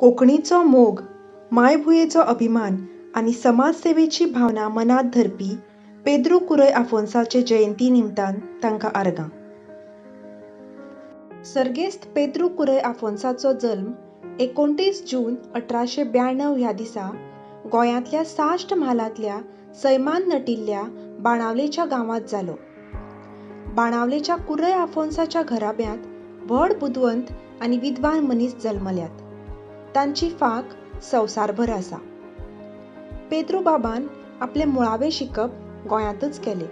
कोंकणीचो मोग, मायभुंयेचो अभिमान आनी समाजसेवेची भावना मनांत धरपी पेद्रू कुरैय आफोंसाचे जयंती निमतान तांकां आर्गां. सर्गेस्त पेद्रू कुरैय आफोंसाचो जल्म 29 जून 1892 ह्या दिसा गोंयांतल्या साश्ट म्हालांतल्या सैमान नटिल्ल्या बाणावलेच्या गांवांत जालो. बाणावलेच्या कुरैय आफोंसाच्या घराब्यांत व्हड बुदवंत आनी विद्वान मनीस जल्मल्यात. तांची फांक संवसारभर आसा. पेद्रू बाबान आपलें मुळावें शिकप गोंयांतच केलें.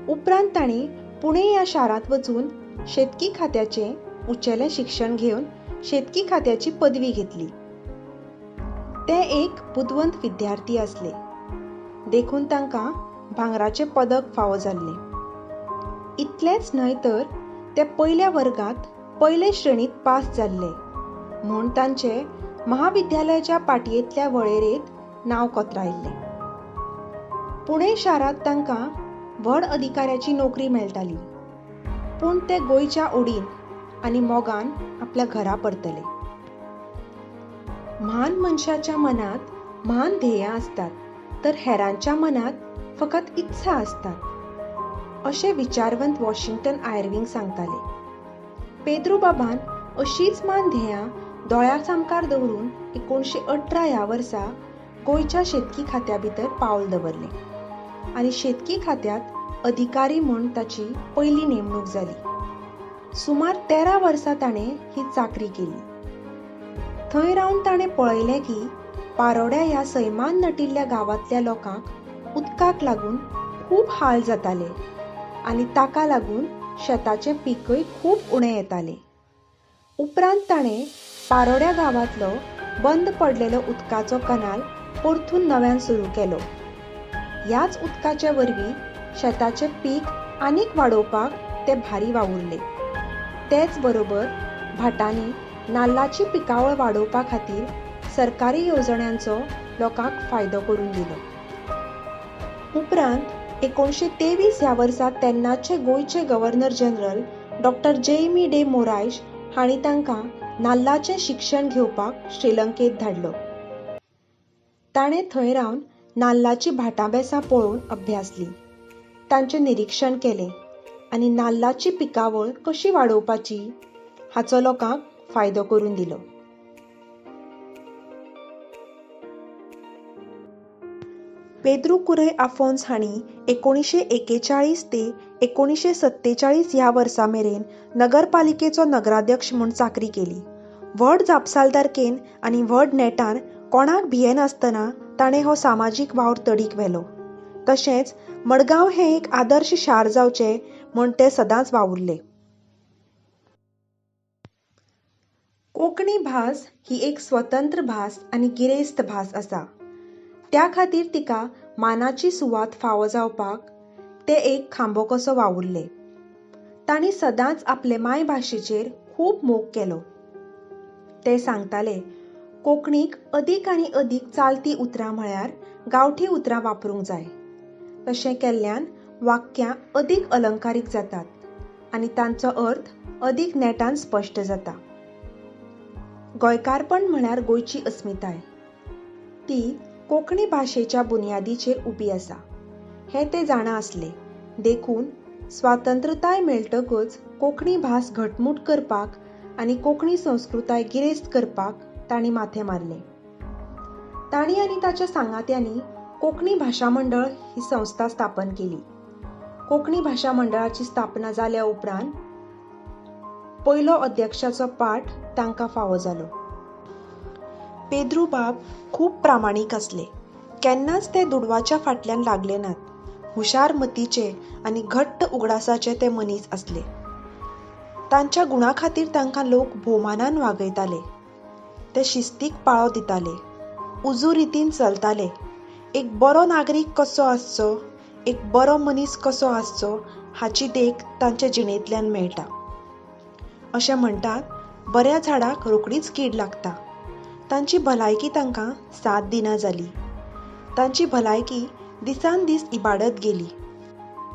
उपरांत तांणी पुणे ह्या शारांत वचून शेतकी खात्याचें उंचेलें शिक्षण घेवन शेतकी खात्याची पदवी घेतली. ते एक बुदवंत विद्यार्थी आसले. देखून तांकां भांगराचें पदक फावो जाल्लें. इतलेंच न्हय तर ते पयल्या वर्गांत पयले श्रेणींत पास जाल्ले म्हूण तांचें महाविद्यालयाच्या पाटयेंतल्या वळेरेंत नांव कोतरायल्लें. पुणे शारांत तांकां व्हड अधिकाऱ्याची नोकरी मेळटाली. पूण ते गोंयच्या ओडीन आनी मोगान आपल्या घरा परतले. म्हान मनशाच्या मनांत म्हान ध्येयां आसतात तर हेरांच्या मनांत फकत इत्सा आसतात, अशें विचारवंत वॉशिंग्टन आयर्विंग सांगताले. पेद्रू बाबान अशींच म्हान ध्येयां दोळ्यां सामकार दवरून 1918 ह्या वर्सा गोंयच्या शेतकी खात्या भितर पावल दवरलें आनी शेतकी खात्यांत अधिकारी म्हूण ताची पयली नेमणूक जाली. सुमार 13 वर्सां ताणें ही चाकरी केली. थंय रावन ताणें पळयलें की पारोड्या ह्या सैमान नटिल्ल्या गांवांतल्या लोकांक उदकाक लागून खूब हाल जाताले आनी ताका लागून शेताचें पीकय खूब उणें येतालें. उपरांत ताणें पारोड्या गांवांतलो बंद पडलेलो उदकाचो कनाल परतून नव्यान सुरू केलो. ह्याच उदकाचे वरवीं शेताचें पीक आनीक वाडोवपाक ते भारी वावुरले. तेच बरोबर भाटांनी नाल्लाची पिकावळ वाडोवपा खातीर सरकारी येवजण्यांचो लोकांक फायदो करून दिलो. उपरांत 1923 ह्या वर्सा तेन्नाचे गोंयचे governor general doctor Jaime de Moraes हांणी तांकां नाल्लाचें शिक्षण घेवपाक श्रीलंकेंत धाडलो. ताणें थंय रावन नाल्लाचीं भाटां-बेसां पळोवन अभ्यासलीं, तांचें निरिक्षण केलें आनी नाल्लाची पिकावळ कशी वाडोवपाची हाचो लोकांक फायदो करून दिलो. पेद्रू कुरैय आफोंस हांणी 1941 ते 1947 ह्या वर्सा मेरेन नगरपालिकेचो नगराध्यक्ष म्हूण चाकरी केली. व्हड जापसालदारकेन आनी व्हड नेटान कोणाक भियेनासतना ताणें हो समाजीक वावर तडीक व्हेलो. तशेंच मडगांव हें एक आदर्श शार जावचें म्हूण ते सदांच वावुरले. कोंकणी भास ही एक स्वतंत्र भास आनी गिरेस्त भास आसा. त्या खातीर तिका मानाची सुवात फावो जावपाक ते एक खांबो कसो वावुरले. तांणी सदांच आपले मायभाशेचेर खूब मोग केलो. ते सांगताले, कोंकणीक अदीक आनी अदीक चालती उतरां म्हळ्यार गांवठी उतरां वापरूंक जाय. तशें केल्ल्यान वाक्यां अदीक अलंकारीक जातात आनी तांचो अर्थ अदीक नेटान स्पश्ट जाता. गोंयकारपण म्हळ्यार गोंयची अस्मिताय. ती कोंकणी भाशेच्या बुन्यादीचेर उबी आसा हें ते जाणा आसले. देखून स्वातंत्रताय मेळटकच कोंकणी भास घटमूट करपाक आनी कोंकणी संस्कृताय गिरेस्त करपाक तांणी माथें मारलें. तांणी आनी ताच्या सांगात्यांनी कोंकणी भाशा मंडळ ही संस्था स्थापन केली. कोंकणी भाशा मंडळाची स्थापना जाल्या उपरांत पयलो अध्यक्षाचो पाट तांकां फावो जालो. पेद्रू बाब खूब प्रामाणीक आसले. केन्नाच ते दुडवाच्या फाटल्यान लागले नात. हुशार मतीचे आनी घट्ट उगडासाचे ते मनीस आसले. तांच्या गुणा खातीर तांकां लोक भोवमानान वागयताले. ते शिस्तीक पाळो दिताले. उजू रितीन चलताले. एक बरो नागरीक कसो आसचो, एक बरो मनीस कसो आसचो हाची देख तांचे जिणेंतल्यान मेळटा. अशें म्हणटात, बऱ्या झाडाक रोखडीच कीड लागता. तांची भलायकी तांकां साथ दिना जाली. तांची भलायकी दिसान दीस इबाडत गेली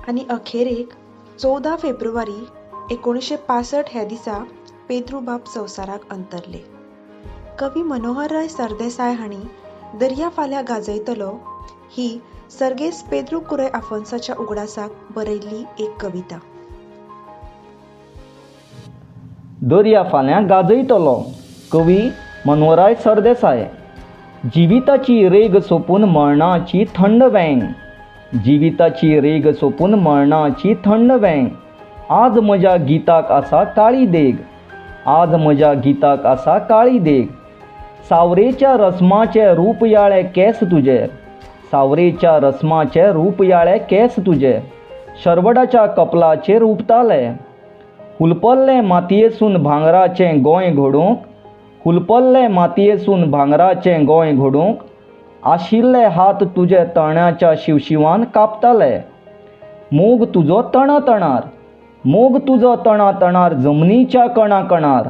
आनी अखेरेक 14 फेब्रुवारी 1965 ह्या दिसा पेद्रू बाब संवसाराक अंतरले. कवी मनोहरराय सरदेसाय हांणी दर्या फाल्यां गाजयतलो ही सर्गेस्त पेद्रू कुरय आफोंसाच्या उगडासाक बरयल्ली एक कविता. दर्या फाल्यां गाजयतलो, कवी मनोहरराय सरदेसाय. जिविताची रेग सोंपून मरणाची थंड वेंग, जिविताची रेग सोंपून मरणाची थंड वेंग, आज म्हज्या गिताक आसा काळी देग, आज म्हज्या गिताक आसा काळी देग. सावरेच्या रस्माचे रुपयाळे केंस तुजे, सावरेच्या रस्माचे रुपयाळे केंस तुजे, शरवडाच्या कपलाचेर हुबताले. हुलपल्लें मातयेसून भांगराचें गोंय घडोवंक, हुलपल्लें मातयेसून भांगराचें गोंय घडोवंक, आशिल्ले हात तुजे तणाच्या शिवशिवान कापताले. मोग तुजो तणा तणार, मोग तुजो तणा तणार, जमनीच्या कणा कणार,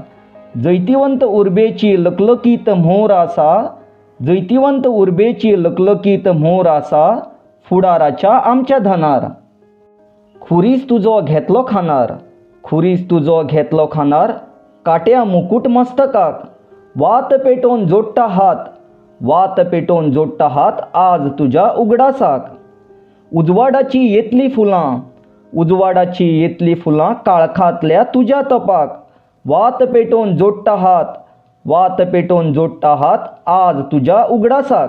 जैतिवंत उर्बेची लकलकीत म्होर आसा, जैतिवंत उर्बेची लकलकीत म्होर आसा, फुडाराच्या आमच्या धनार. खुरीस तुजो घेतलो खांदार, खुरीस तुजो घेतलो खांदार, काट्या मुकूट मस्तकाक, वात पेटोवन जोडटा हात, वात पेटोवन जोडटा हात, आज तुज्या उगडासाक. उजवाडाची येतली फुलां, उजवाडाची येतली फुलां, काळखांतल्या तुज्या तपाक, वात पेटोवन जोडटा हात, वात पेटोवन जोडटा हात, आज तुज्या उगडासाक.